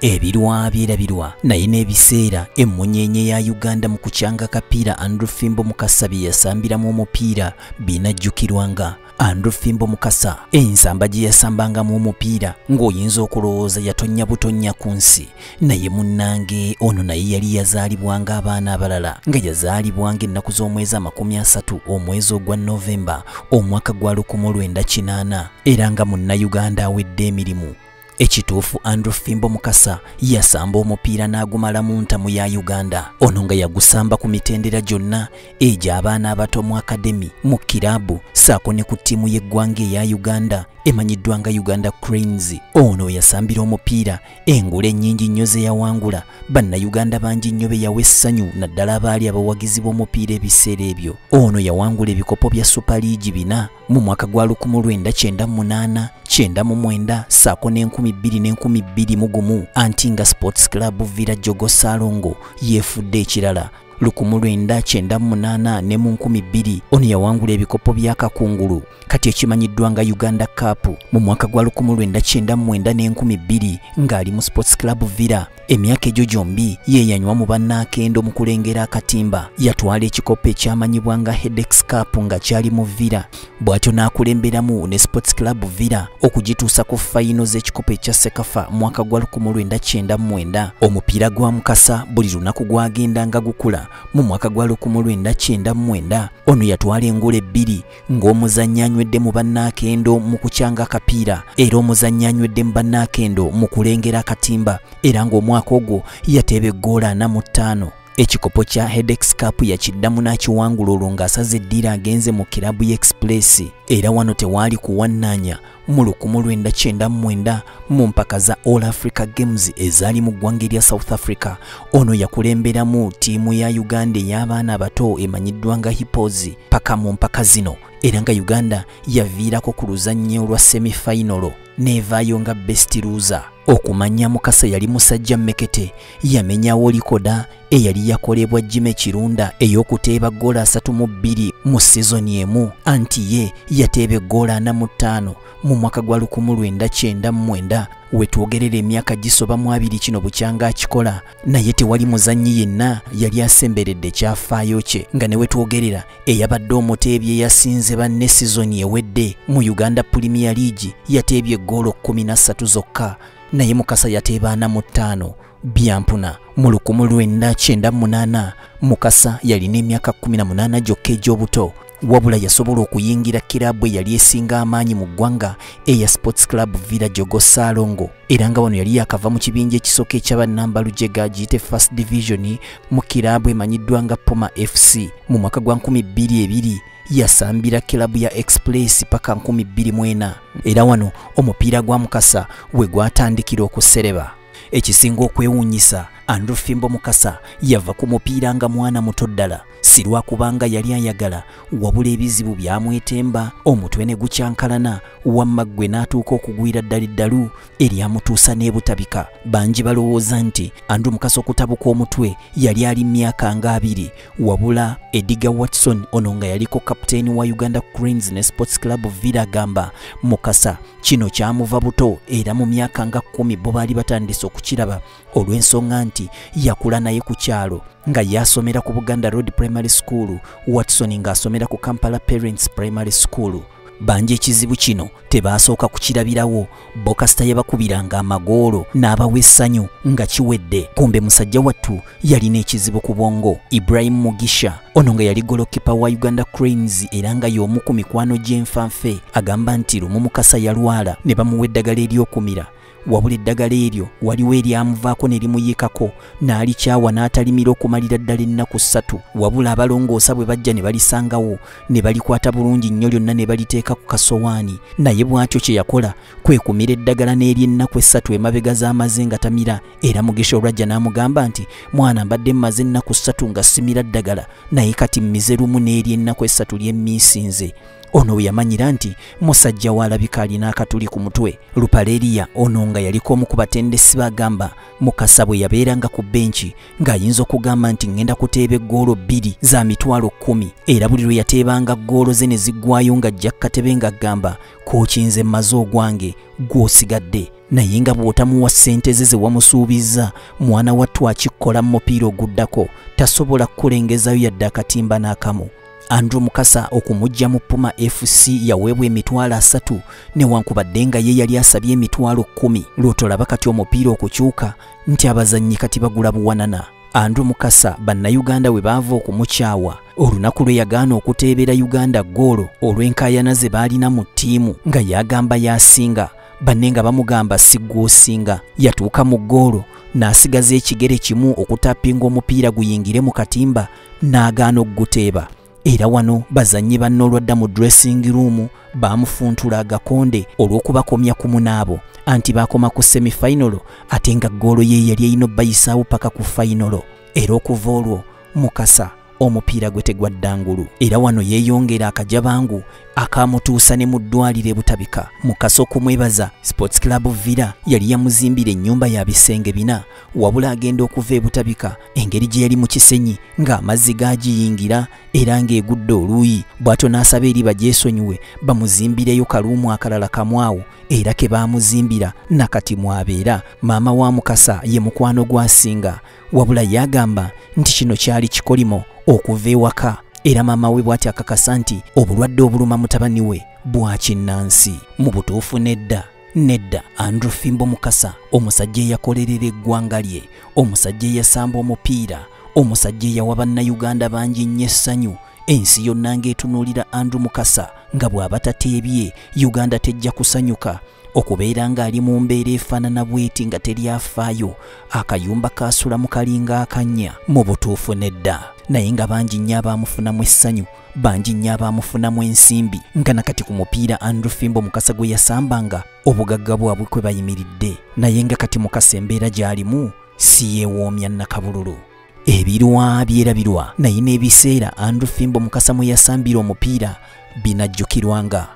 Ebirwa byerabirwa naye n'ebiseera emmunyeenye ya Uganda mu kukyanga kapiira Andrew Fimbo Mukasa bye yasambiramu omupiira binajjukirwanga. Andrew Fimbo Mukasa ensamba gye yasambangamu omupiira ng'oyinza okulowooza yatonnya butonnya ku nsi, naye munnange ono naye yali yazaalibwanga abaana abalala, nga yazaalibwanga ennaku z'omwezi 30 omwezi ogwa Novemba omwaka gwa 1980, era nga munnayuganda awedde emirimu. Ekituufu Andrew Fimbo Mukasa yasamba omupiira n'agumala mu ntamu ya Uganda. Ono nga yagusamba ku mitendera gyonna egy'abaana abato mu akademi, mu kiraabu ssaako ne ku ttiimu y'eggwanga eya Uganda emanyiddwa nga Uganda Cranes. Ono yasambira omupiira engule ennyingi nnyo ze yawangula, bannayuganda bangi nnyo be yawa essanyu naddala abaali abawagizi b'omupiira ebiseera ebyo. Ono yawangula ebikopo bya Super League 4 mu mwaka gwa 1998, 99 ssaako ne 2021, anti nga Sports Club Villa Jogo Ssalongo yeefudde ekirala. 1998 ne mu 2000 ono yawangula ebikopo bya Kakungulu kati ekimanyiddwa nga Uganda Cup mu mwaka gwa 1999 ne 2000 ng'ali mu Sports Club Villa. Emyaka egyo gyombi ye yanywa mu bannaakendo mu kulengera akatimba. Yatwala ekikopo ekyamanyibwa nga Hedex Cup nga kyali mu Villa, bw'atyo n'akulemberamu ne Sports Club Villa okugituusa ku fayino z'ekikopo ekya Sekafa mwaka gwa 1999. Omupiira gwa Mukasa buli lunaku gwagendanga gukula. Mu mwaka gwa 1999 ono yatwala engule 2 ng'omuzannyi anywedde mu bannaakendo mu kukyanga akapiira, era omuzannyi anywedde mu bannaakendo mu kulengera akatimba, era ng'omwaka ogwo yateeba eggoola 45. Ekikopo kya Hedex Cup yakiddamu n'akiwangula olwo ng'asaze eddiira agenze mu kiraabu ya Express, era wano tewaali kuwannaanya. Mu 1999 mu mpaka za All Africa Games ezaali mu ggwanga erya South Africa, ono yakulemberamu ttiimu ya Uganda ey'abaana abato emanyiddwa nga Hippos paka mu mpaka zino, era nga Uganda yaviirako ku luzannya olwa semifinal n'evaayo nga best loser. Okumanya Mukasa yali musajja mmekete, yamenyawo likoda eyali yakolebwa Jimmy Kirunda ey'okuteeba ggoola 32 mu sizoni emu, anti ye yateeba eggoola 45 mu mwaka gwa 1999. Wetwogerera emyaka gisoba mu 20 kino bukyanga akikola, naye tewali muzannyi yenna yali asemberedde kyafaayo kye, nga ne wetwogerera eyabadde omuteebi eyasinze banne sizoni ewedde mu Uganda Premier League yateebye eggoolo 13 zokka, naye Mukasa yateeba 45 byampuna. Mu 1998 Mukasa yalina emyaka 18 gyokka egy'obuto, wabula yasobola okuyingira kiraabu eyali esinga amaanyi mu ggwanga eya Sports Club Villa Jogo Ssalongo, era nga wano yali yakava mu kibinja ekisooka eky'abannambalujega giyite First Division mu kiraabu emanyiddwa nga Poma FC. Mu mwaka gwa 2002 yasambira kiraabu ya Express paka 2004, era wano omupiira gwa Mukasa we gwatandikira okusereba. Ekisinga okwewuunyisa, Andrew Fimbo Mukasa yava ku mupiira nga mwana muto ddala, si lwakubanga yali ayagala, wabula ebizibu byamwetemba, omutwe ne gukyankalana, wamma ggwe n'atuuka okugwira ddala eddalu eryamutuusa n'ebutabika. Bangi balowooza nti Andrew Mukasa okutabuka omutwe yali ali myaka nga 20, wabula Edgar Watson ono nga yaliko kapiteeni wa Uganda Cranes ne Sports Club Villa agamba Mukasa kino kyamuva buto, era mu myaka nga 10 bo baali batandise okukiraba olw'ensonga nti yakula naye ku kyalo, nga yasomera ku Buganda Road Primary School, Watson ng'asomera ku Kampala Parents Primary School. Bangi ekizibu kino tebaasooka kukirabirawo, bo kasita yabakubiranga amagoolo n'abawa essanyu nga kiwedde. Kumbe musajja wattu yalina ekizibu ku bwongo. Ibrahim Mugisha ono nga yali golokipa wa Uganda Cranes era nga y'omu ku mikwano gy'enfanfe, agamba nti lumu Mukasa yalwala ne bamuwa eddagala ery'okumira, wabula eddagala eryo waliwo eryamuvaako ne limuyiikako n'alikyawa n'atalimira okumalira ddala ennaku 3, wabula abalongoosa bwe bajja ne balisangawo ne balikwata bulungi nnyo lyonna ne baliteeka ku kasowaani. Naye bw'atyo kye yakola kwe kumira eddagala n'ery'ennaku 3 emabega z'amaze nga tamira, era Mugisha olwajja n'amugamba nti mwana mbadde mmaze ennaku 3 nga simira ddagala, naye kati mmize lumu n'ery'ennaku 3 lyemmiisinze. Ono we yamanyira nti musajja w'alabika alina akatuli ku mutwe. Lupaleria ono nga yaliko omu ku batendesi bagamba Mukasa bwe yabeeranga ku benchi ng'ayinza okugamba nti ngenda kuteeba eggoolo 2 za 10,000, era buli lwe yateebanga ggoolo ze ne ziggwayo ng'ajja katebe ng'agamba kooki nze mmaze ogwange gw'osigadde. Naye nga bw'otamuwa ssente ze ze wamusuubizza, mwana wattu akikkola mu mupiira oguddako, tasobola kukulengezayo yadde akatimba n'akamu. Andrew Mukasa okumuggya mu Puma FC yaweebwa 300,000 newankubadde nga ye yali asabye 10,000. Lw'otolaba kati omupiira okukyuka nti abazannyi kati bagula buwanana. Andrew Mukasa bannayuganda we baava okumukyawa olunaku lwe yagaana okuteebera Uganda ggoolo olw'enkaayana ze baalina mu ttiimu nga yagamba yasinga, banne nga bamugamba si gw'osinga. Yatuuka mu ggoolo n'asigaza ekigere kimu okutapinga omupiira guyingire mu katimba n'agaana okuguteeba. Era wano bazannyi banne olwadda mu dressing room baamufuntula agakonde olw'okubakomya ku munaabo, anti baakoma ku semifinal ate nga ggoolo ye yali erina obbayisaawo paka ku fayinolo. Era okuva olwo Mukasa omupiira gwe tegwadda ngulu. Era wano yeeyongera akajabangu akamutuusa ne mu ddwaliro e Butabika. Mukasa okumwebaza, Sports Club Villa yali yamuzimbira ennyumba ya bisenge 4, wabula agenda okuva e Butabika engeri gye yali mu Kisenyi ng'amazzi gaagiyingira era ng'egudde oluuyi. Bw'atyo n'asaba eri bagyesonyiwe bamuzimbireyo kaluumu akalala kamu awo, era ke baamuzimbira nakati mwabeera. Maama wa Mukasa ye mukwano gw'asinga, wabula yagamba nti kino kyali kikolimo okuva ewaka. Era maama we bw'ati akakasa nti obulwadde obuluma mutabani we bwa kinnansi. Mu butuufu nedda nedda, Andrew Fimbo Mukasa omusajja eyakolerera eggwanga lye, omusajja eyasamba omupiira, omusajja eyawa bannayuganda bangi nnyo essanyu. Ensi yonna ng'etunuulira Andrew Mukasa nga bw'aba tateebye Uganda tejja kusanyuka. Okubeera ng'ali mu mbeera efaanana bweti nga teryafaayo, akayumba kaasulamu kalinga akannya. Mu butuufu nedda. Naye nga bangi nnyo abaamufunamu essanyu, bangi nnyo abaamufunamu ensimbi, nga nakati ku mupiira Andrew Fimbo Mukasa gwe yasambanga obugagga bwabwe kwe bayimiridde. Naye nga kati Mukasa embeera gy'alimu si yeewoomya nnakabululu. Ebirwa byerabirwa, naye n'ebiseera Andrew Fimbo Mukasa mwe yasambira omupiira binajjukirwanga.